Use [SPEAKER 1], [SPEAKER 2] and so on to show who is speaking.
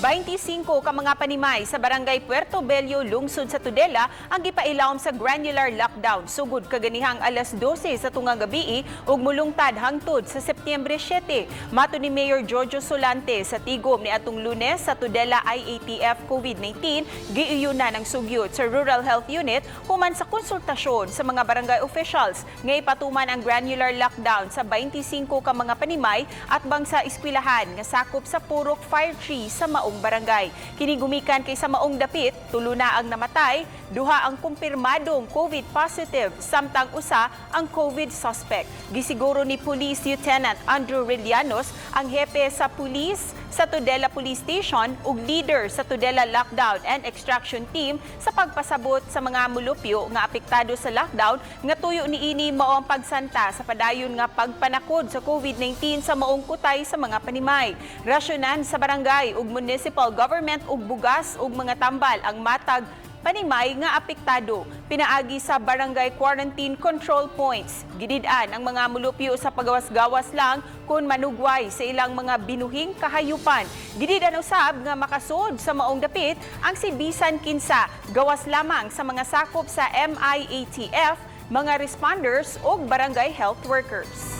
[SPEAKER 1] 25 ka mga panimay sa Barangay Puerto Bello, lungsod sa Tudela, ang gipailawom sa granular lockdown sugod kaganihang alas 12 sa tungang gabi ug mulungtad hangtod sa Setyembre 7. Mato ni Mayor Giorgio Solante, sa tigom ni atong Lunes sa Tudela IATF COVID-19, giuyunan ang sugyot sa Rural Health Unit human sa konsultasyon sa mga barangay officials nga ipatuman ang granular lockdown sa 25 ka mga panimay at bang sa eskwelahan nga sakop sa Purok Fire Tree sa maong barangay. Kini gumikan kay sa maong dapit, tulo na ang namatay, duha ang kumpirmadong COVID positive samtang usa ang COVID suspect. Gisiguro ni Police Lieutenant Andrew Relianos, ang hepe sa police sa Tudela Police Station ug leader sa Tudela Lockdown and Extraction Team, sa pagpasabot sa mga mulupyo nga apektado sa lockdown nga tuyo niini mao ang pagsanta sa padayon nga pagpanakod sa COVID-19 sa maong kutay sa mga panimay. Rasyonan sa barangay ug municipal government og bugas ug mga tambal ang matag panimay nga apektado pinaagi sa barangay quarantine control points. Gidid-an ang mga mulupyo sa pagawas-gawas lang kung manugway sa ilang mga binuhing kahayupan. Gidid-an usab nga makasud sa maong dapit ang si bisan kinsa gawas lamang sa mga sakop sa MIATF, mga responders ug barangay health workers.